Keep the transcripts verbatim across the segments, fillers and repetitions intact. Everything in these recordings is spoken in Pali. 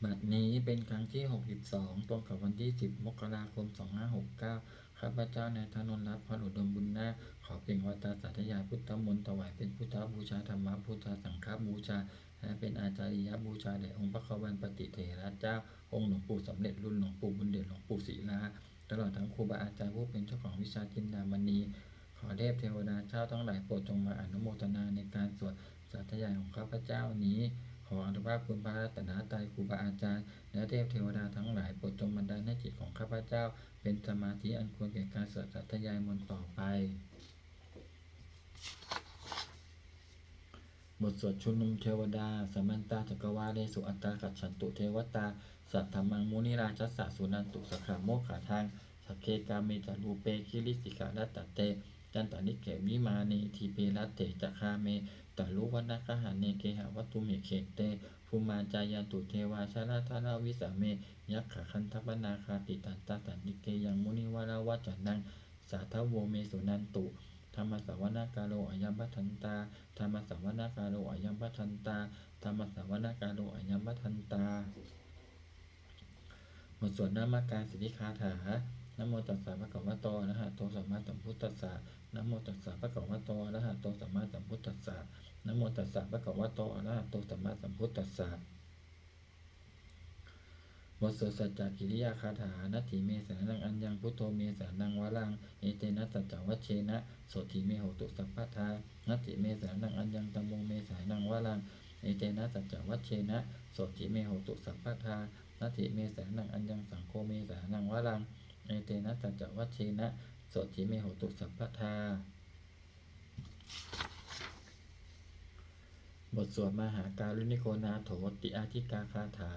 บัดนี้เป็นครั้งที่ หกสิบสอง ตรงกับวันที่ สิบ มกราคม สองห้าหกเก้า ข้าพเจ้านายธนนท์ ลับพรอุดมบุญนาค ขอเปล่งวาจาสาธยายพุทธมนต์ ถวายเป็นพุทธบูชา ธรรมบูชา สังฆบูชา และเป็นอาจาริยบูชาแด่องค์พระควัมปติเถระเจ้า องค์หลวงปู่สำเร็จลุน หลวงปู่บุญเดช หลวงปู่ศิลา ตลอดทั้งครูบาอาจารย์ผู้เป็นเจ้าของวิชาจินดามณี ขอเทพเทวดาเจ้าทั้งหลายโปรดจงมาอนุโมทนาในการสวดสาธยายของข้าพเจ้านี้ ขออานุภาพคุณพระรัตนตรัย ครูบาอาจารย์ และเทพเทวดาทั้งหลายโปรดจงบันดาลให้จิตของข้าพเจ้า เป็นสมาธิอันควรแก่การสวดสาธยายมนต์ต่อไป บทสวดชุมนุมเทวดา Samantā cakkavāḷesu atrāgacchantu devatā, saddhammaṃ munirājassa suṇantu saggamokkhadaṃ. Sagge kāme ca rūpe girisikharataṭe cantalikkhe vimāne, dīpe raṭṭhe ca gāme taruvanagahane gehavatthumhi khette, bhummā cāyantu devā jalathalavisame yakkhagandhabbanāgā, tiṭṭhantā santike yaṃ munivaravacanaṃ sādhavo me suṇantu. Dhammassavanakālo ayam bhadantā. Dhammassavanakālo ayam bhadantā. Dhammassavanakālo ayam bhadantā. บทสวดนมการสิทธิคาถา Namo tassa bhagavato arahato sammāsambuddhassa. Namo tassa bhagavato arahato sammāsambuddhassa. Namo tassa bhagavato arahato sammāsambuddhassa. บทสวดสัจจกิริยาคาถา Natthi me saraṇaṃ aññaṃ, buddho me saraṇaṃ varaṃ, etena saccavajjena sotthi me hotu sabbadā. Natthi me saraṇaṃ aññaṃ, dhammo me saraṇaṃ varaṃ, etena saccavajjena sotthi me hotu sabbadā. Natthi me saraṇaṃ aññaṃ, saṅgho me saraṇaṃ varaṃ, etena saccavajjena sotthi me hotu sabbadā. บทสวดมหาการุณิโกนาโถติอาทิกาคาถา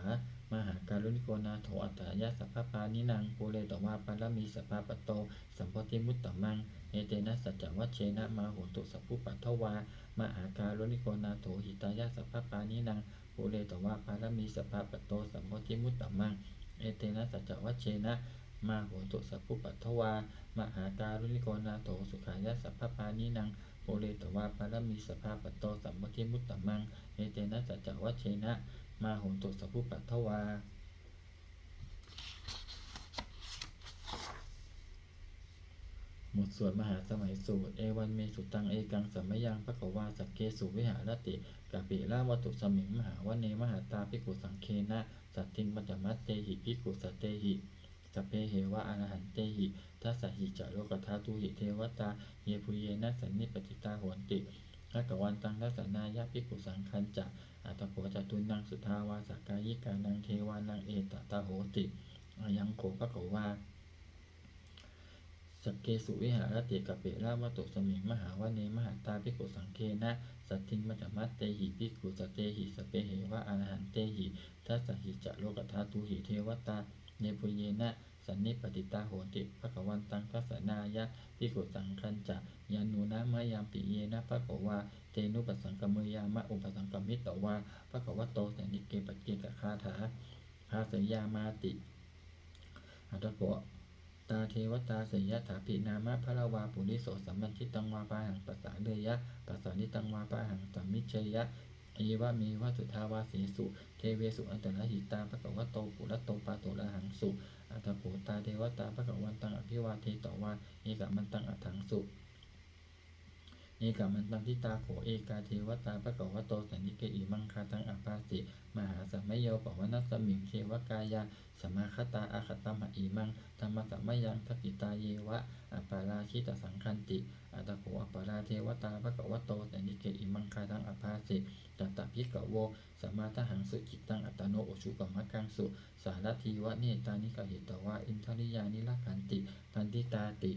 Mahākāruṇiko nātho atthāya sabbapāṇinaṃ, pūretvā pāramī sabbā patto sambodhimuttamaṃ, etena saccavajjena mā hontu sabbupaddavā. Mahākāruṇiko nātho hitāya sabbapāṇinaṃ, pūretvā pāramī sabbā patto sambodhimuttamaṃ, etena saccavajjena mā hontu sabbupaddavā. Mahākāruṇiko nātho sukhāya sabbapāṇinaṃ, pūretvā pāramī sabbā patto sambodhimuttamaṃ, etena saccavajjena mā hontu sabbupaddavā. บทสวดมหาสมัยสูตร Evaṃ me sutaṃ. Ekaṃ samayaṃ bhagavā sakkesu viharati kapilavatthusmiṃ mahāvane mahatā bhikkhusaṅghena saddhiṃ pañcamattehi bhikkhusatehi sabbeheva arahantehi. Dasahi ca lokadhātūhi devatā yebhuyyena sannipatitā honti bhagavantaṃ dassanāya bhikkhusaṅghañca. Atha kho catunnaṃ suddhāvāsakāyikānaṃ devānaṃ etadahosi: Ayaṃ kho bhagavā sakkesu viharati kapilavatthusmiṃ mahāvane mahatā bhikkhusaṅghena saddhiṃ pañcamattehi bhikkhusatehi sabbeheva arahantehi. Dasahi ca lokadhātūhi devatā yebhuyyena sannipatitā honti bhagavantaṃ dassanāya bhikkhusaṅghañca. Yannūna mayampi yena bhagavā tenupasaṅkameyyāma, upasaṅkamitvā bhagavato santike paccekagāthā bhāseyyāmāti. Atha kho tā devatā seyyathāpi nāma balavā puriso sammiñjitaṃ vā bāhaṃ pasāreyya, pasāritaṃ vā bāhaṃ sammiñjeyya, evameva suddhāvāsesu devesu antarahitā bhagavato purato pāturahaṃsu. Atha kho tā devatā bhagavantaṃ abhivādetvā ekamantaṃ aṭṭhaṃsu. Ekamantaṃ ṭhitā kho ekā devatā bhagavato santike imaṃ gāthaṃ abhāsi: Mahāsamayo pavanasmiṃ, devakāyā samāgatā; āgatamha imaṃ dhammasamayaṃ, dakkhitāyeva aparājitasaṅghanti. Atha kho aparā devatā bhagavato santike imaṃ gāthaṃ abhāsi: Tatra bhikkhavo samādahaṃsu, cittaṃ attano ujukamakaṃsu; sārathīva nettāni gahetvā, indriyāni rakkhanti paṇḍitāti.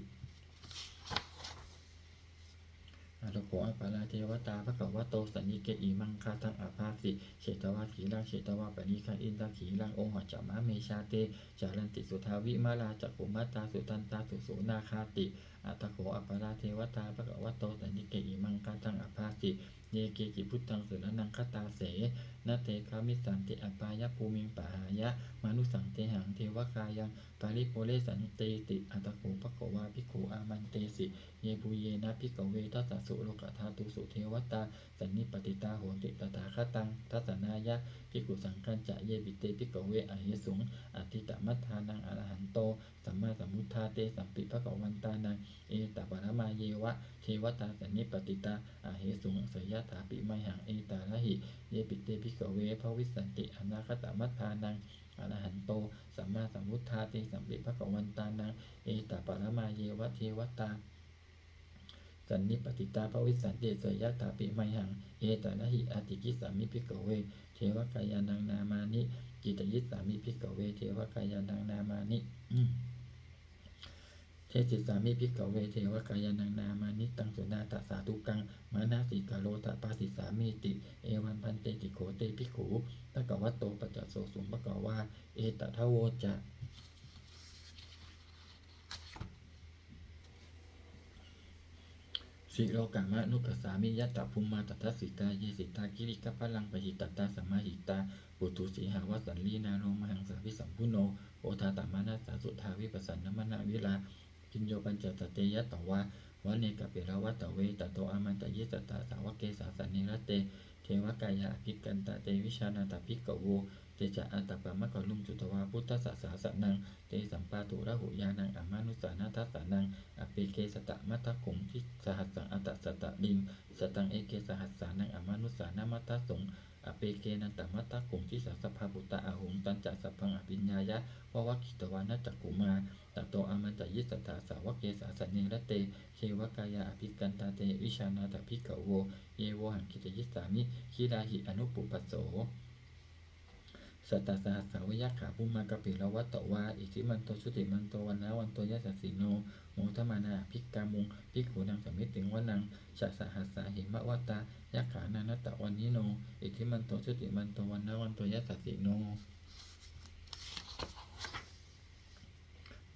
Atha kho aparā devatā bhagavato santike imaṃ gāthaṃ abhāsi: Chetvā khīlaṃ chetvā palighaṃ, indakhīlaṃ ohaccamanejā; te caranti suddhā vimalā, cakkhumatā sudantā susunāgāti. Atha kho aparā devatā bhagavato santike imaṃ gāthaṃ abhāsi: ye keci buddhaṃ saraṇaṃ gatāse, na te gamissanti apāyabhūmiṃ pahāya mānusaṃ dehaṃ devakāyaṃ paripūressantīti. Atha kho bhagavā bhikkhū āmantesi: Yebhuyyena bhikkhave dasasu lokadhātūsu devatā sannipatitā honti tathāgataṃ dassanāya bhikkhusaṅghañca. Yepi te bhikkhave ahesuṃ atītamaddhānaṃ arahanto sammāsambuddhā, tesampi bhagavantānaṃ etaparamāyeva devatā sannipatitā ahesuṃ, seyyathāpi mayhaṃ etarahi. Yepi te bhikkhave bhavissanti anāgatamaddhānaṃ arahanto sammāsambuddhā, tesampi bhagavantānaṃ etaparamāyeva devatā sannipatitā bhavissanti, seyyathāpi mayhaṃ etarahi. Ācikkhissāmi bhikkhave devakāyānaṃ nāmāni, kittayissāmi bhikkhave devakāyānaṃ nāmāni, desissāmi bhikkhave devakāyānaṃ nāmāni. Taṃ suṇātha sādhukaṃ manasikarotha bhāsissāmīti. Evaṃ bhanteti kho te bhikkhū bhagavato paccassosuṃ. Bhagavā etadavoca: Silokamanukassāmi, yattha bhummā tadassitā; ye sitā girigabbharaṃ, pahitattā samāhitā. Puthū sīhāva sallīnā, lomahaṃsābhisambhuno; odātamanasā suddhā, vippasannamanāvilā. Bhiyyo pañcasate ñatvā, vane kāpilavatthave; tato āmantayi satthā, sāvake sāsane rate. Devakāyā abhikkantā, te vijānātha bhikkhavo; te ca ātappamakaruṃ, sutvā buddhassa sāsanaṃ. Tesampāturahu ñāṇaṃ, amanussāna dassanaṃ; appeke satamaddakkhuṃ, disasahassaṃ atha sattariṃ. Sataṃ eke sahassānaṃ, amanussānamaddasuṃ; appekenantamaddakkhuṃ, disā sabbā phuṭā ahuṃ. Tañca sabbaṃ abhiññāya, vavakkhitvāna cakkhumā; tato āmantayi satthā, sāvake sāsane rate. Devakāyā abhikkantā, te vijānātha bhikkhavo; ye vohaṃ kittayissāmi, girāhi anupubbaso. Sattasahassā va yakkhā, bhummā kāpilavatthavā; iddhimanto jutimanto, vaṇṇavanto yasassino; modamānā abhikkāmuṃ, bhikkhūnaṃ samitiṃ vanaṃ. Chasahassā hemavatā, yakkhā nānattavaṇṇino; iddhimanto jutimanto, vaṇṇavanto yasassino;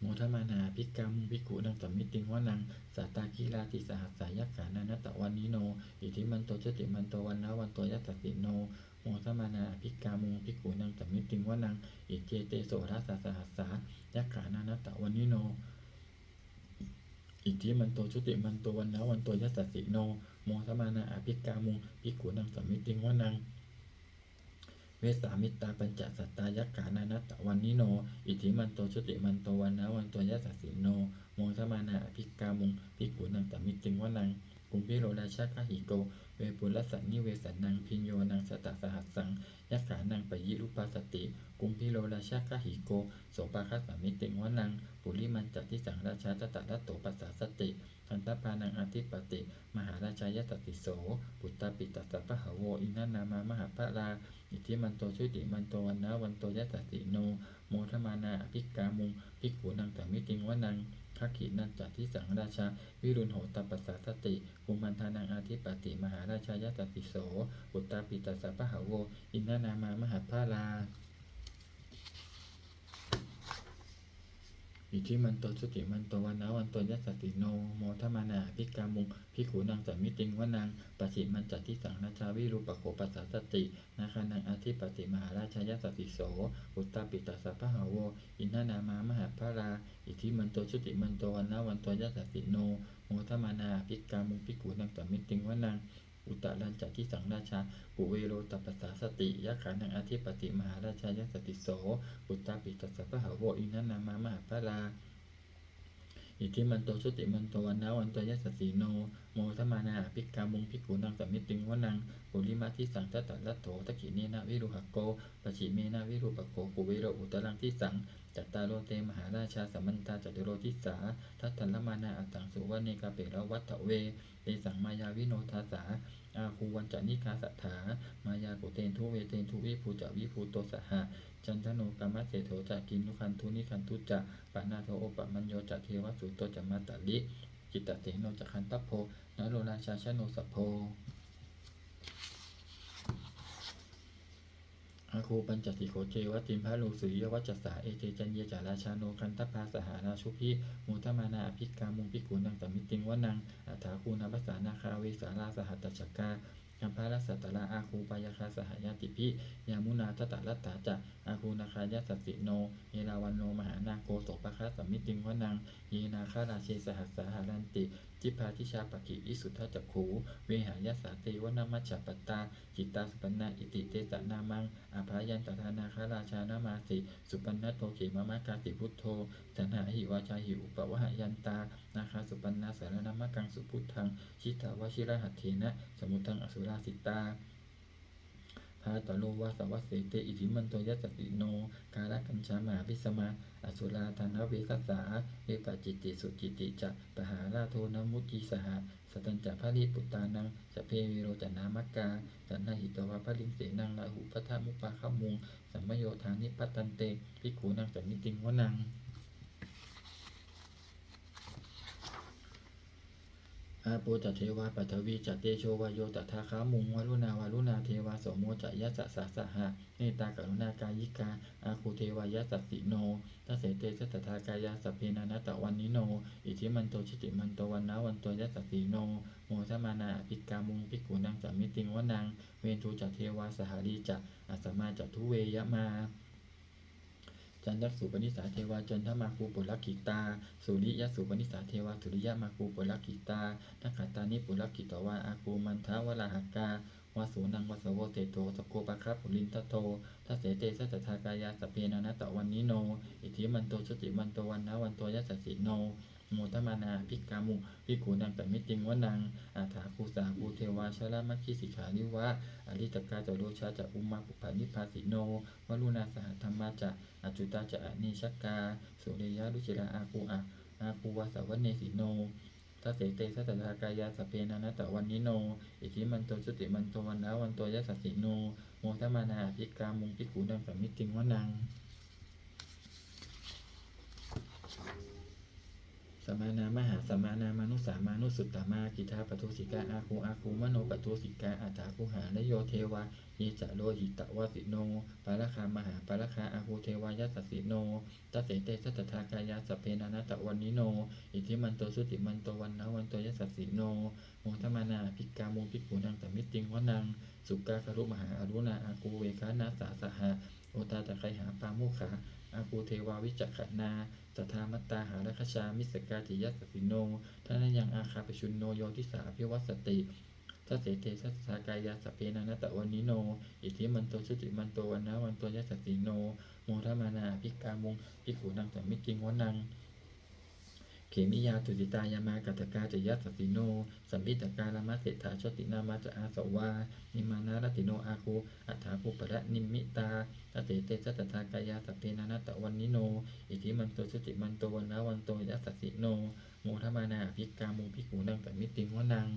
modamānā abhikkāmuṃ, bhikkhūnaṃ samitiṃ vanaṃ. Sātāgirā tisahassā, yakkhā nānattavaṇṇino; iddhimanto jutimanto, vaṇṇavanto yasassino; modamānā abhikkāmuṃ, bhikkhūnaṃ samitiṃ vanaṃ. Iccete soḷasasahassā, yakkhā nānattavaṇṇino; iddhimanto jutimanto, vaṇṇavanto yasassino; modamānā abhikkāmuṃ, bhikkhūnaṃ samitiṃ vanaṃ. Vessāmittā pañcasatā, yakkhā nānattavaṇṇino; iddhimanto jutimanto, vaṇṇavanto yasassino; modamānā abhikkāmuṃ, bhikkhūnaṃ samitiṃ vanaṃ. Kumbhīro rājagahiko, vepullassa nivesanaṃ; bhiyyo naṃ satasahassaṃ, yakkhānaṃ payirupāsati; kumbhīro rājagahiko, sopāga samitiṃ vanaṃ. Purimañca disaṃ rājā, dhataraṭṭho pasāsati; gandhabbānaṃ ādhipati, mahārājā yasassi so. Puttāpi tassa bahavo, indanāmā mahabbalā; iddhimanto jutimanto, vaṇṇavanto yasassino; modamānā abhikkāmuṃ, bhikkhūnaṃ samitiṃ vanaṃ. Dakkhiṇañca disaṃ rājā, virūḷho tappasāsati; kumbhaṇḍānaṃ ādhipati, mahārājā yasassi so. Puttāpi tassa bahavo, indanāmā mahabbalā; iddhimanto jutimanto, vaṇṇavanto yasassino; modamānā abhikkāmuṃ, bhikkhūnaṃ samitiṃ vanaṃ. Pacchimañca disaṃ rājā, virūpakkho pasāsati; nāgānaṃ ādhipati, mahārājā yasassi so. Puttāpi tassa bahavo, indanāmā mahabbalā; iddhimanto jutimanto, vaṇṇavanto yasassino; modamānā abhikkāmuṃ, bhikkhūnaṃ samitiṃ vanaṃ. Uttarañca disaṃ rājā, kuvero tappasāsati; yakkhānaṃ ādhipati, mahārājā yasassi so. Puttāpi tassa bahavo, indanāmā mahabbalā; iddhimanto jutimanto, vaṇṇavanto yasassino; modamānā abhikkāmuṃ, bhikkhūnaṃ samitiṃ vanaṃ. Purimadisaṃ dhataraṭṭho, dakkhiṇena virūḷhako; pacchimena virūpakkho, kuvero uttaraṃ disaṃ. Cattāro te mahārājā, samantā caturo disā; daddallamānā aṭṭhaṃsu, vane kāpilavatthave. Tesaṃ māyāvino dāsā, āgū vañcanikā saṭhā; māyā kuṭeṇḍu veṭeṇḍu, viṭū ca viṭuṭo saha; candano kāmaseṭṭho ca, kinnughaṇḍu nighaṇḍu ca; panādo opamañño ca, devasūto ca mātali; cittaseno ca gandhabbo, naḷo rājā janosabho. Āgū pañcasikho ceva, timbarū suriyavacchasā; ete caññe ca rājāno, gandhabbā saha rājubhi; modamānā abhikkāmuṃ, bhikkhūnaṃ samitiṃ vanaṃ. Athāgū nābhasā nāgā, vesālā sahatacchakā; Nābhārasatarā āgū pāyāgā saha ñātibhi. Yāmunā dhataraṭṭhā ca āgū nāgā yasassino. Erāvaṇo mahānāgo sopāga samitiṃ vanaṃ. Ye nāgarāje sahasā haranti dibbā dijā pakkhi visuddhacakkhū. Vehāyasā te vanamajjhapattā citrā supaṇṇā iti tesa nāmaṃ. Abhayantadā nāgarājānamāsi supaṇṇato khemamakāsi buddho. Saṇhāhi vācāhi upavhayantā nāgā supaṇṇā saraṇamakaṃsu buddhaṃ. Jitā vajirahatthena samuddaṃ asurā sitā. Bhātaro vāsavassete iddhimanto yasassino. Kālakañjā mahābhismā asurā dānaveghasā. Vepacitti sucitti ca pahārādo namucī saha. Satañca baliputtānaṃ sabbe verocanāmakā. Sannayhitvā baliṃ senaṃ rāhubhaddamupāgamuṃ. Samayodāni bhaddante bhikkhūnaṃ samitiṃ vanaṃ. Āpo ca devā paṭhavī ca tejo vāyo tadāgamuṃ. Varuṇā vāruṇā devā somo ca yasasā saha. Mettākaruṇākāyikā āgū devā yasassino. Dasete dasadhā kāyā sabbe nānattavaṇṇino. Iddhimanto jutimanto vaṇṇavanto yasassino. Modamānā abhikkāmuṃ bhikkhūnaṃ samitiṃ vanaṃ. Veṇḍū ca devā sahalī ca asamā ca duve yamā. Candassūpanisā devā candamāgū purakkhitā. Suriyassūpanisā devā suriyamāgū purakkhitā. Nakkhattāni purakkhitvā āgū mandavalāhakā. Vasūnaṃ vāsavo seṭṭho sakkopāga purindado. Dasete dasadhā kāyā sabbe nānattavaṇṇino. Iddhimanto jutimanto vaṇṇavanto yasassino. Modamānā abhikkāmuṃ bhikkhūnaṃ samitiṃ vanaṃ. Athāgū sahabhū devā jalamaggisikhāriva. Ariṭṭhakā ca rojā ca ummāpupphanibhāsino. Varuṇā sahadhammā ca accutā ca anejakā. Sūleyyarucirā āgū a- āgū vāsavanesino. Dasete dasadhā kāyā sabbe nānattavaṇṇino. Iddhimanto jutimanto vaṇṇavanto yasassino. Modamānā abhikkāmuṃ bhikkhūnaṃ samitiṃ vanaṃ. Samānā mahāsamānā mānusā mānusuttamā. Khiḍḍāpadūsikā āgū āgū manopadūsikā. Athāgū harayo devā ye ca lohitavāsino. Pāragā mahāpāragā āgū devā yasassino. Dasete dasadhā kāyā sabbe nānattavaṇṇino. Iddhimanto jutimanto vaṇṇavanto yasassino. Modamānā abhikkāmuṃ bhikkhūnaṃ samitiṃ vanaṃ. Sukkā karumhā aruṇā āgū veghanasā saha. Odātagayhā pāmokkhā āgū devā vicakkhaṇā. Sadāmattā hāragajā missakā ca yasassino. Thanayaṃ āgā pajjunno yo disā abhivassati. Dasete dasadhā kāyā sabbe nānattavaṇṇino. Iddhimanto jutimanto vaṇṇavanto yasassino. Modamānā abhikkāmuṃ bhikkhūnaṃ samitiṃ vanaṃ. Khemiyā tusitā yāmā kaṭṭhakā ca yasassino. Lambitakā lāmaseṭṭhā jotināmā ca āsavā. Nimmānaratino āgū athāgū paranimmitā. Dasete dasadhā kāyā sabbe nānattavaṇṇino. Iddhimanto jutimanto vaṇṇavanto yasassino. Modamānā abhikkāmuṃ bhikkhūnaṃ samitiṃ vanaṃ.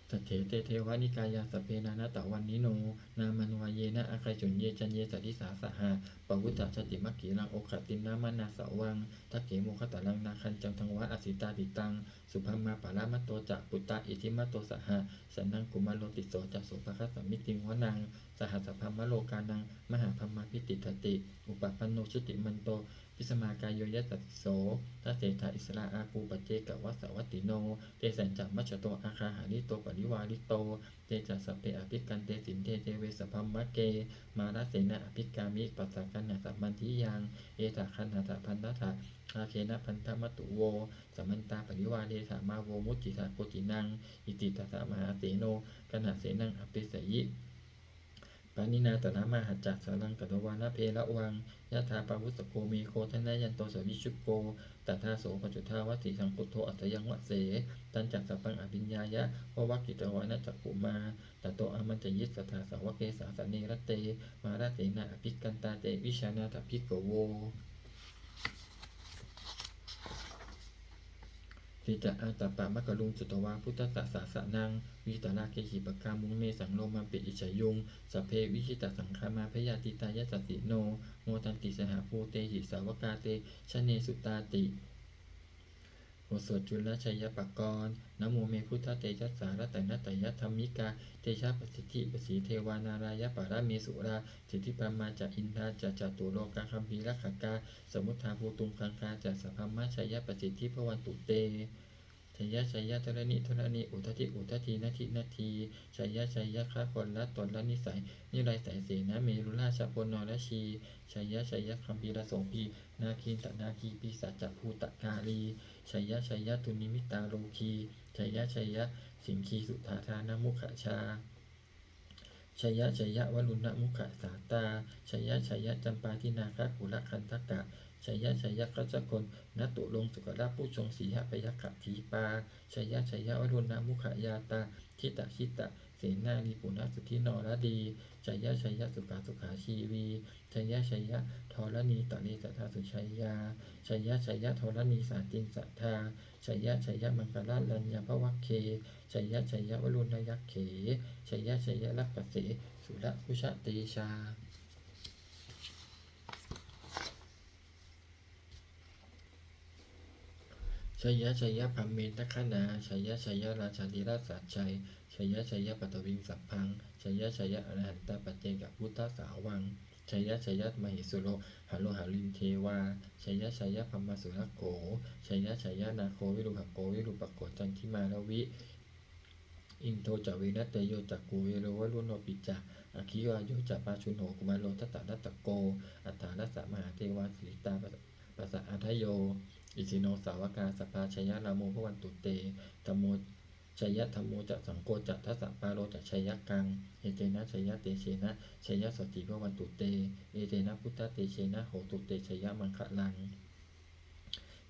Saṭṭhete devanikāyā sabbe nānattavaṇṇino. Nāmanvayena āgañchuṃ ye caññe sadisā saha. Pavutthajātimakhilaṃ oghatiṇṇamanāsavaṃ. Dakkhemoghataraṃ nāgaṃ candaṃva asitātitaṃ. Subrahmā paramatto ca puttā iddhimato saha. Sanaṅkumāro tisso ca sopāga samitiṃ vanaṃ. Sahassabrahmalokānaṃ mahābrahmābhitiṭṭhati. Upapanno jutimanto bhismākāyo yasassi so. Dasettha issarā āgū paccekavasavattino. Tesañca majjhato āgā hārito parivārito. Te ca sabbe abhikkante sinde deve sabrahmake. Mārasenā abhikkāmi passa kaṇhassa mandiyaṃ. Etha gaṇhatha bandhatha rāgena bandhamatthu vo. Samantā parivāretha mā vo muñcittha koci naṃ. Iti tattha mahāseno kaṇhasenaṃ apesayi. Pāṇinā talamāhacca saraṃ katvāna bheravaṃ. Yathā pāvussako megho thanayanto savijjuko. Tadā so paccudāvatti saṅkuddho asayaṃvase. Tañca sabbaṃ abhiññāya vavakkhitvāna cakkhumā. Tato āmantayi satthā sāvake sāsane rate. Mārasenā abhikkantā te vijānātha bhikkhavo. Saccaṃ ātappamakaruṃ sutvā buddhassa sāsanaṃ. Vītarāgehi pakkāmuṃ nesaṃ lomampi iñjayuṃ. Sabbe vijitasaṅgāmā bhayātītā yasassino. Modanti saha bhūtehi sāvakā te janesutāti. บทสวดจุลชัยปกรณ์ Namo me buddhatejasā ratanattayadhammikā tejapasiddhi pasīdevā nārāyaparamesurā siddhibrahmā ca indā ca catulokā gambhīrakkhakā samuddā bhūtuṃ gaṅgā ca sabrahmajayapasiddhi bhavantu te. Jaya jaya dharaṇi dharaṇī udadhi udadhī nadi nadī, jaya jaya gaganalatanalanisai niraisai senamerurājabala narajī, jaya jaya gambhīrasombhī nāgendanāgī pisācabhūtakālī, jaya jaya dunnimittarogī, jaya jaya siṅgīsudādānamukhajā, jaya jaya varuṇamukhasātrā, jaya jaya campādināgakulagandhakā, jaya jaya gajjagonnaturaṅgatukaḷapujoṅsīhabyagghadīpā, jaya jaya varuṇamukhayātrā, jita jita senārī punasuddhi naradī, jaya jaya sukhā sukhā jīvī, jaya jaya dharaṇītale sadā sujayā, jaya jaya dharaṇī sāntin sadā, jaya jaya maṅkarāj raññā bhavagge, jaya jaya varuṇayakkhe, jaya jaya rakkhase surabhujatejā. Jaya jaya brahmendagaṇā, jaya jaya rājādhirāja sājjai, jaya jaya paṭhaviṃ sabbaṃ, jaya jaya arahantā paccekabuddhasāvaṃ, jaya jaya mahesuro haro harindevā, jaya jaya brahmā surakkho, jaya jaya nāgo viruḷhako virūpakkho candimā ravi, indo ca venateyyo ca kuvero varuṇopi ca, aggi vāyo ca pājuṇho kumāro dhataraṭṭhako, aṭṭhārasa mahādevā siddhitāpasa-ādayo, isino sāvakā sabbā jaya rāmo bhavantu te. Dhammo jaya dhammo ca saṅgho ca dasapālo ca jayakaṃ, etena jayatejena jayasotthī bhavantu te, etena buddhatejena hotu te jayamaṅgalaṃ.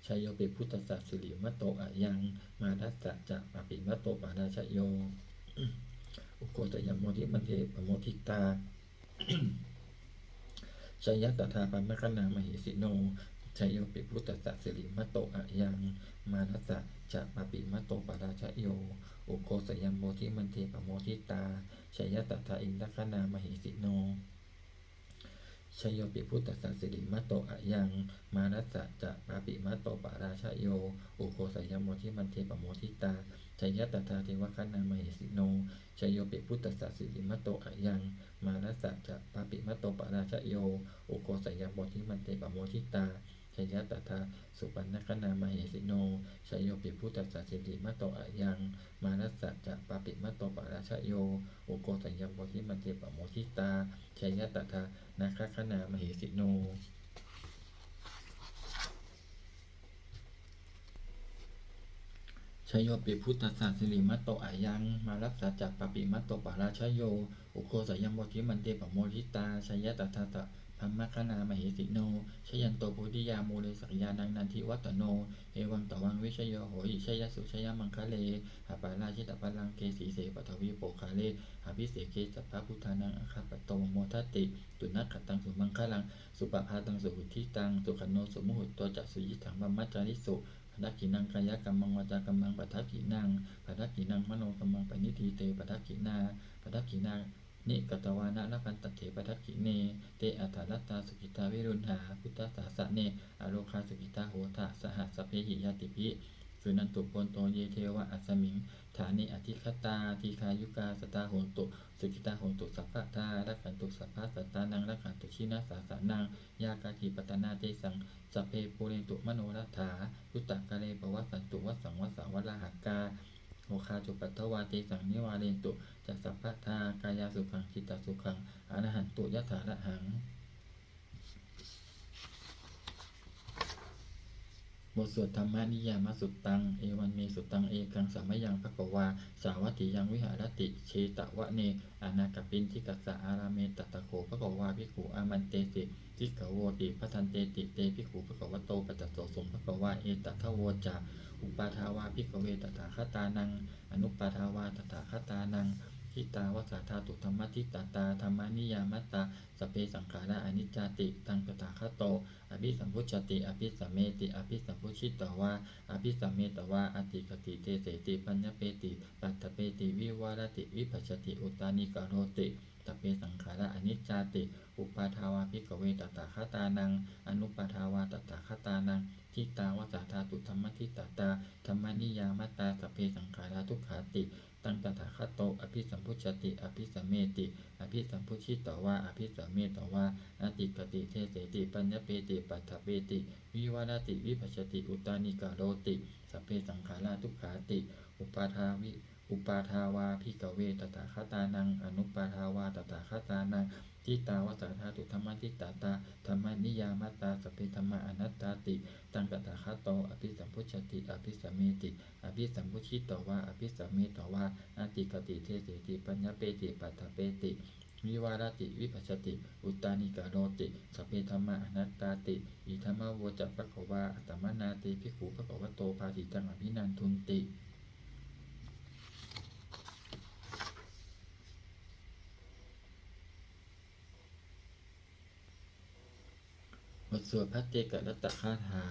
Jayo pi buddhassa sirimato ayaṃ, mārassa ca pāpimato parājayo, ugghosayamutti mandiре pamoditā, jaya tadā brahmagaṇā mahesino. Jayo pi buddhassa sirimato ayaṃ, mārassa ca pāpimato parājayo, ugghosayamutti mandiре pamoditā, jaya tadā indagaṇā mahesino. Jayo pi buddhassa sirimato ayaṃ, mārassa ca pāpimato parājayo, ugghosayamutti mandiре pamoditā, jaya tadā devagaṇā mahesino. Jayo pi buddhassa sirimato ayaṃ, mārassa ca pāpimato parājayo, ugghosayamutti mandiре pamoditā, jaya tadā supaṇṇagaṇā mahesino. Jayo pi buddhassa sirimato ayaṃ, mārassa ca pāpimato parājayo, ugghosayamutti mandiye pamoditā, jaya tadā nāgagaṇā mahesino. Jayo pi buddhassa sirimato ayaṃ, mārassa ca pāpimato parājayo, ugghosayamutti mandiye pamoditā, jaya tadā brahmagaṇā mahesino. Jayanto bodhiyā mūle sakyānaṃ nandivaḍḍhano, evaṃ tvaṃ vijayo hohi jayassu jayamaṅgale, aparājitapallaṅke sīse paṭhavipokkhare, abhiseke sabbabuddhānaṃ aggappatto pamodati. Sunakkhattaṃ sumaṅgalaṃ supabhātaṃ suhuṭṭhitaṃ, sukhaṇo sumuhutto ca suyiṭṭhaṃ brahmacārisu. Padakkhiṇaṃ kāyakammaṃ vācākammaṃ padakkhiṇaṃ, padakkhiṇaṃ manokammaṃ paṇidhī te padakkhiṇā. Padakkhiṇāni katvāna labhantatthe padakkhiṇe. Te atthaladdhā sukhitā viruḷhā buddhasāsane, arogā sukhitā hotha saha sabbehi ñātibhi. Suṇantu bhonto ye devā asmiṃ ṭhāne adhigatā, dīghāyukā sadā hontu, sukhitā hontu sabbadā. Rakkhantu sabbasattānaṃ, rakkhantu jinasāsanaṃ. Yā kāci patthanā tesaṃ, sabbe pūrentu manorathā. Yuttakāle pavassantu vassaṃ vassā valāhakā. Rogā cupaddavā tesaṃ, nivārentu ca sabbadā. Kāyāsukhaṃ cittisukhaṃ, arahantu yathārahaṃ. บทสวด Dhammaniyāmasuttaṃ. Evaṃ me sutaṃ. Ekaṃ samayaṃ bhagavā sāvatthiyaṃ viharati jetavane anāthapiṇḍikassa ārāme. Tatra kho bhagavā bhikkhū āmantesi bhikkhavoti. Bhadanteti te bhikkhū bhagavato paccassosuṃ. Bhagavā etadavoca. Uppādā vā bhikkhave tathāgatānaṃ anuppādā vā tathāgatānaṃ, ṭhitā va sā dhātu dhammaṭṭhitatā dhammaniyāmatā, sabbe saṅkhārā aniccāti. Taṃ tathāgato abhisambujjhati abhisameti. Abhisambujjhitvā abhisametvā ācikkhati deseti paññapeti paṭṭhapeti vivarati vibhajati uttānīkaroti. sabbe saṅkhārā aniccāti. Uppādā vā bhikkhave tathāgatānaṃ anuppādā vā tathāgatānaṃ, ṭhitā va sā dhātu dhammaṭṭhitatā dhammaniyāmatā, sabbe saṅkhārā dukkhāti. Taṃ tathāgato abhisambujjhati abhisameti. Abhisambujjhitvā abhisametvā ācikkhati deseti paññapeti paṭṭhapeti vivarati vibhajati uttānīkaroti, sabbe saṅkhārā dukkhāti. Uppādā vi uppādā vā bhikkhave tathāgatānaṃ anuppādā vā tathāgatānaṃ, ṭhitā va sā dhātu dhammaṭṭhitatā dhammaniyāmatā, sabbe dhammā anattāti. Taṃ tathāgato abhisambujjhati abhisameti. Abhisambujjhitvā abhisametvā ācikkhati deseti paññapeti paṭṭhapeti vivarati vibhajati uttānīkaroti, sabbe dhammā anattāti. Idamavoca bhagavā. Attamanā te bhikkhū bhagavato bhāsitaṃ abhinandunti. บทสวดภัทเทกรัตตคาถา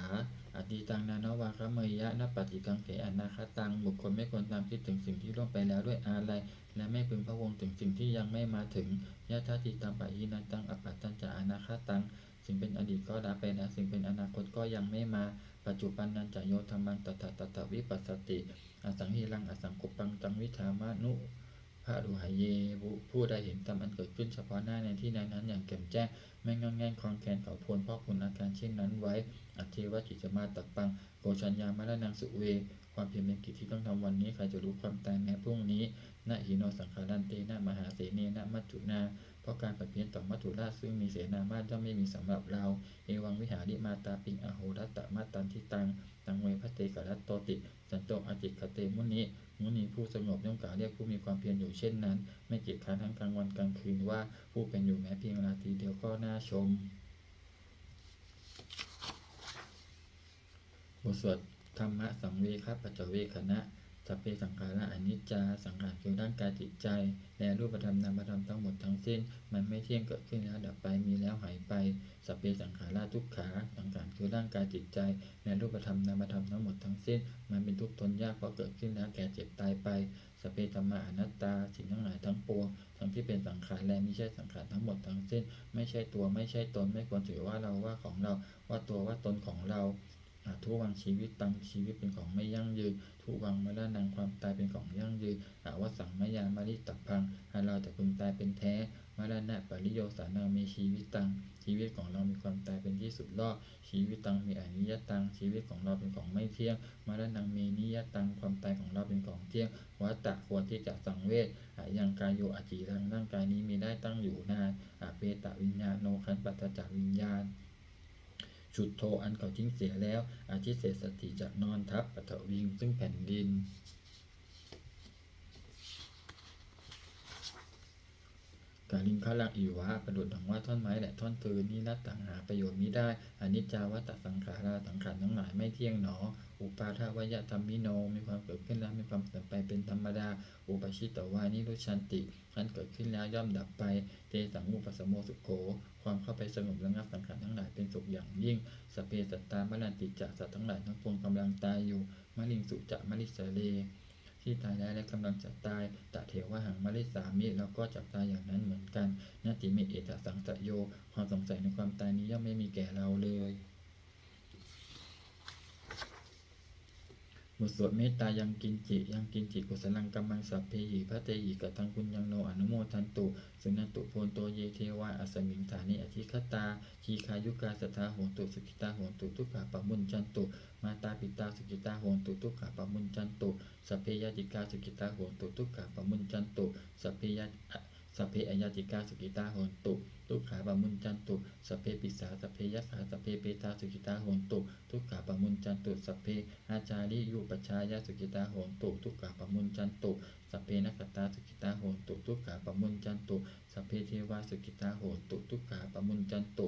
Atītaṃ nānvāgameyya, nappaccekaṃ se anāgataṃ. บุคคลไม่ควรตามคิดถึงสิ่งที่ล่วงไปแล้วด้วยอาลัย และไม่พึงพะวงถึงสิ่งที่ยังไม่มาถึง Yadatītaṃ pahīnantaṃ, appattañca anāgataṃ. สิ่งเป็นอดีตก็ละไปแล้ว สิ่งเป็นอนาคตก็ยังไม่มา Paccuppannañca yo dhammaṃ, tattha tattha vipassati, asaṃhiraṃ asaṅkuppaṃ, taṃ viddhā manubrūhaye. ผู้ผู้ใดเห็นธรรมอันเกิดขึ้นเฉพาะหน้าในที่นั้นๆ อย่างแจ่มแจ้ง ไม่ง่อนแง่นคลอนแคลน เขาควรพอกพูนอาการเช่นนั้นไว้ Ajjeva kiccamātappaṃ, ko jaññā maraṇaṃ suve. ความเพียรเป็นกิจที่ต้องทำวันนี้ ใครจะรู้ความตายแม้พรุ่งนี้ Na hi no saṅgarantena, mahāsenena maccunā. เพราะการผัดเพี้ยนต่อมัจจุราชซึ่งมีเสนามาก ย่อมไม่มีสำหรับเรา Evaṃ vihārimātāpiṃ, ahorattamatanditaṃ, taṃ ve bhaddekarattoti, santo ācikkhate muni. มุนีผู้สงบย่อมกล่าวเรียกผู้มีความเพียรอยู่เช่นนั้น ไม่เกียจคร้านทั้งกลางวันกลางคืนว่า ผู้เป็นอยู่แม้เพียงราตรีเดียวก็น่าชม บทสวดธรรมสังเวคปัจจเวกขณะ Sabbe saṅkhārā aniccā. สังขารคือร่างกายจิตใจ และรูปธรรมนามธรรมทั้งหมดทั้งสิ้น มันไม่เที่ยง เกิดขึ้นแล้วดับไป มีแล้วหายไป Sabbe saṅkhārā dukkhā. สังขารคือร่างกายจิตใจ และรูปธรรมนามธรรมทั้งหมดทั้งสิ้น มันเป็นทุกข์ทนยาก เพราะเกิดขึ้นแล้วแก่เจ็บตายไป Sabbe dhammā anattā. สิ่งทั้งหลายทั้งปวง ทั้งที่เป็นสังขารและมิใช่สังขารทั้งหมดทั้งสิ้น ไม่ใช่ตัว ไม่ใช่ตน ไม่ควรถือว่าเรา ว่าของเรา ว่าตัว ว่าตนของเรา Adhuvaṃ jīvitaṃ. ชีวิตเป็นของไม่ยั่งยืน Dhuvaṃ maraṇaṃ. ความตายเป็นของยั่งยืน Avassaṃ mayā maritabbaṃ. อันเราจะพึงตายเป็นแท้ Maraṇapariyosānaṃ me jīvitaṃ. ชีวิตของเรามีความตายเป็นที่สุดรอบ Jīvitaṃ me aniyataṃ. ชีวิตของเราเป็นของไม่เที่ยง Maraṇaṃ me niyataṃ. ความตายของเราเป็นของเที่ยง Vata ควรที่จะสังเวช Ayaṃ kāyo aciraṃ. ร่างกายนี้มิได้ตั้งอยู่นาน Apetaviññāṇo. ครั้นปราศจากวิญญาณ Chuḍḍho. อันเขาทิ้งเสียแล้ว Adhisessati. จะนอนทับ Paṭhaviṃ. ซึ่งแผ่นดิน Kaliṅgaraṃ iva. ประดุจดังว่าท่อนไม้และท่อนฟืน Niratthaṃ. หาประโยชน์มิได้ Aniccā vata saṅkhārā. สังขารทั้งหลายไม่เที่ยงหนอ Uppādavayadhammino. มีความเกิดขึ้นแล้วมีความเสื่อมไปเป็นธรรมดา Uppajjitvā nirujjhanti. ครั้นเกิดขึ้นแล้วย่อมดับไป Tesaṃ vūpasamo sukho. ความเข้าไปสงบระงับสังขารทั้งหลายเป็นสุขอย่างยิ่ง Sabbe sattā maranti ca. สัตว์ทั้งหลายทั้งปวงกำลังตายอยู่ Mariṃsu ca marissare. ที่ตายแล้วและกำลังจะตาย Tathevāhaṃ marissāmi. เราก็จะตายอย่างนั้นเหมือนกัน Natthi me ettha saṃsayo. ความสงสัยในความตายนี้ย่อมไม่มีแก่เราเลย บทสวดเมตตา Yaṅkiñci. Yaṅkiñci kusalaṃ kammaṃ sabbehi katehi kataṃ puññaṃ no anumodantu suṇantu bhonto ye devā asmiṃ ṭhāne adhigatā. Dīghāyukā sadā hontu sukhitā hontu dukkhā pamuñcantu. Mātā pitā sukhitā hontu dukkhā pamuñcantu. Sabbe ñātikā sukhitā hontu dukkhā pamuñcantu. Sabbe ñā- Sabbe aññātikā sukhitā hontu dukkhā pamuñcantu. Sabbe pisā sabbe yakkhā sabbe petā sukhitā hontu dukkhā pamuñcantu. Sabbe ācariyupajjhāyā sukhitā hontu dukkhā pamuñcantu. Sabbe nakkhattā sukhitā hontu dukkhā pamuñcantu. Sabbe devā sukhitā hontu dukkhā pamuñcantu.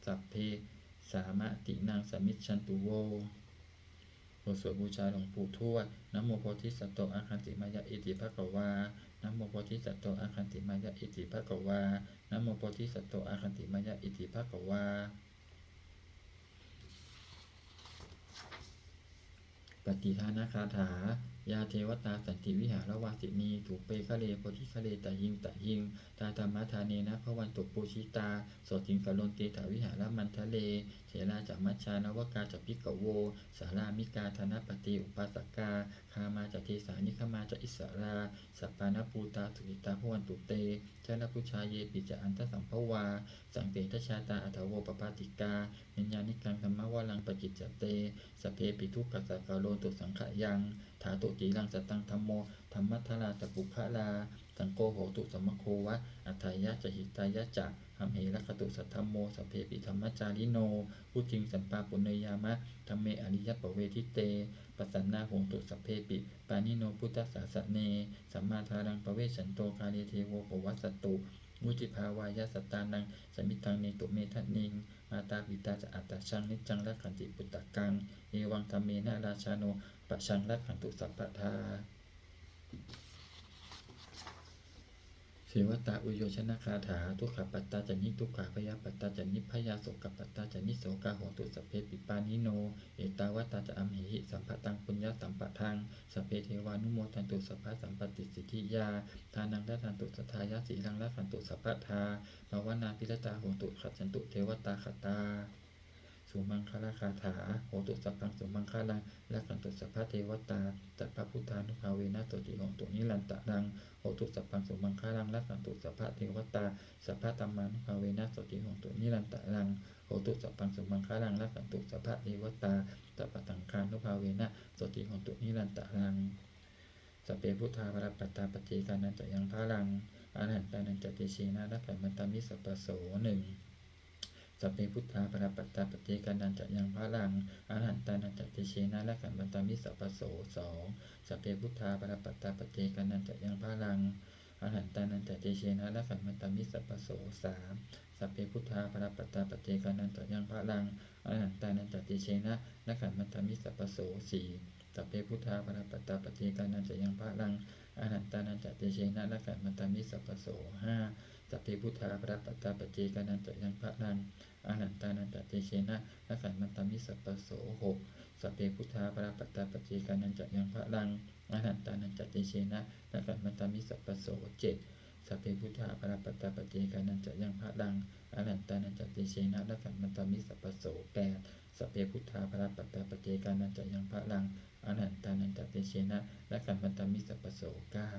Sabbe sampattīnaṃ samijjhantu vo. บทสวดบูชาหลวงปู่ทวด Namo bodhisatto āgantimāya iti bhagavā. Namo bodhisatto āgantimāya iti bhagavā. Namo bodhisatto āgantimāya iti bhagavā. Pattidānagāthā. Yā devatā santi vihāravāsinī, thūpe ghare bodhighare tahiṃ tahiṃ, tā dhammadānena bhavantu pūjitā, sotthiṃ karontedha vihāramaṇḍale. Therā ca majjhā navakā ca bhikkhavo, sārāmikā dānapatī upāsakā, gāmā ca desā nigamā ca issarā, sappāṇabhūtā sukhitā bhavantu te. Jalābujā yepi ca aṇḍasambhavā, saṃsedajātā athavopapātikā, niyyānikaṃ dhammavaraṃ paṭicca te, sabbepi dukkhassa karontu saṅkhayaṃ. Ṭhātu ciraṃ sataṃ dhammo, dhammaddharā ca puggalā, saṅgho hotu samaggo va, atthāya ca hitāya ca. Amhe rakkhatu saddhammo, sabbepi dhammacārino, vuḍḍhiṃ sampāpuṇeyyāma, dhamme ariyappavedite. Pasannā hontu sabbepi, pāṇino buddhasāsane, sammā dhāraṃ pavecchanto, kāle devo pavassatu. Vuḍḍhibhāvāya sattānaṃ, samiddhaṃ netu medaniṃ. Mātā pitā ca atrajaṃ, niccaṃ rakkhanti puttakaṃ, evaṃ dhammena rājāno, pajaṃ rakkhantu sabbadā. Devatāuyyojanagāthā. Dukkhappattā ca niddukkhā, bhayappattā ca nibbhayā, sokappattā ca nissokā, hontu sabbepi pāṇino. Ettāvatā ca amhehi, sambhataṃ puññasampadaṃ, sabbe devānumodantu, sabbasampattisiddhiyā. Dānaṃ dadantu saddhāya, sīlaṃ rakkhantu sabbadā, bhāvanābhiratā hontu, gacchantu devatāgatā. Sumaṅgalagāthā. Hotu sabbaṃ sumaṅgalaṃ, rakkhantu sabbadevatā, sabbabuddhānubhāvena, sotthī hontu nirantaraṃ. Hotu sabbaṃ sumaṅgalaṃ, rakkhantu sabbadevatā, sabbadhammānubhāvena, sotthī hontu nirantaraṃ. Hotu sabbaṃ sumaṅgalaṃ, rakkhantu sabbadevatā, sabbasaṅghānubhāvena, sotthī hontu nirantaraṃ. Sabbe buddhā balappattā, paccekānañca yaṃ balaṃ, arahantānañca tejena, rakkhaṃ bandhāmi sabbaso. หนึ่ง Sabbe buddhā balappattā, paccekānañca yaṃ balaṃ, arahantānañca tejena, rakkhaṃ bandhāmi sabbaso. สอง Sabbe buddhā balappattā, paccekānañca yaṃ balaṃ, arahantānañca tejena, rakkhaṃ bandhāmi sabbaso. สาม Sabbe buddhā balappattā, paccekānañca yaṃ balaṃ, arahantānañca tejena, rakkhaṃ bandhāmi sabbaso. สี่ Sabbe buddhā balappattā, paccekānañca yaṃ balaṃ, arahantānañca tejena, rakkhaṃ bandhāmi sabbaso. ห้า Sabbe buddhā balappattā, paccekānañca yaṃ balaṃ, arahantānañca tejena, rakkhaṃ bandhāmi sabbaso. หก Sabbe buddhā balappattā, paccekānañca yaṃ balaṃ, arahantānañca tejena, rakkhaṃ bandhāmi sabbaso. เจ็ด Sabbe buddhā balappattā, paccekānañca yaṃ balaṃ, arahantānañca tejena, rakkhaṃ bandhāmi sabbaso. แปด Sabbe buddhā balappattā, paccekānañca yaṃ balaṃ, arahantānañca tejena, rakkhaṃ bandhāmi sabbaso. เก้า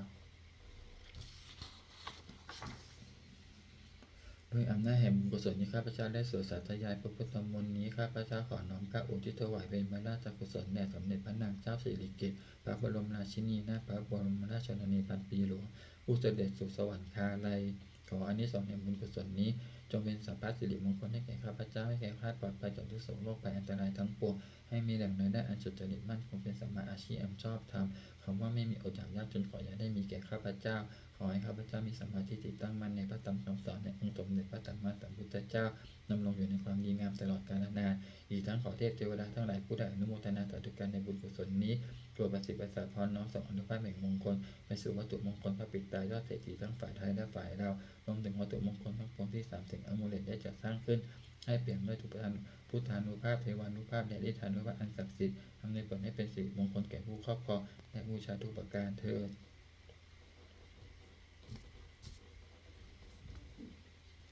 ด้วยอำนาจแห่งบุญกุศลที่ข้าพเจ้าได้สวดสาธยายพระพุทธมนต์นี้ ข้าพเจ้าขอน้อมเกล้าอุทิศถวายเป็นพระราชกุศลแด่สมเด็จพระนางเจ้าสิริกิติ์ พระบรมราชินีนาถ พระบรมราชชนนีพันปีหลวง ผู้เสด็จสู่สวรรคาลัย ขออานิสงส์แห่งบุญกุศลนี้ จงเป็นสัพพสิริมงคลให้แก่ข้าพเจ้า ให้แคล้วคลาดปลอดภัยจากทุกข์โศกโรคภัยอันตรายทั้งปวง ให้มีแหล่งรายได้อันสุจริตมั่นคง เป็นสัมมาอาชีพอันชอบธรรม คำว่าไม่มีอดอยากยากจนขออย่าได้มีแก่ข้าพเจ้า ขอให้ข้าพเจ้ามีสัมมาทิฏฐิตั้งมั่นในพระธรรมคำสอนแห่งองค์สมเด็จพระสัมมาสัมพุทธเจ้า ดำรงอยู่ในความดีงามตลอดกาลนาน อีกทั้งขอเทพเทวดาทั้งหลายผู้ได้อนุโมทนาสาธุการในบุญกุศลนี้ โปรดประสิทธิ์ประสาทพรน้อมส่งอานุภาพแห่งมงคลไปสู่วัตถุมงคลพระปิดตายอดเศรษฐีทั้งฝ่ายไทยและฝ่ายลาว รวมถึงวัตถุมงคลทั้งปวงที่สามสิงห์อมูเลตได้จัดสร้างขึ้น ให้เปี่ยมด้วยทุกประทาน พุทธานุภาพ เทวานุภาพ และฤทธานุภาพอันศักดิ์สิทธิ์ อำนวยผลให้เป็นสิริมงคลแก่ผู้ครอบครองและบูชาทุกประการเทอญ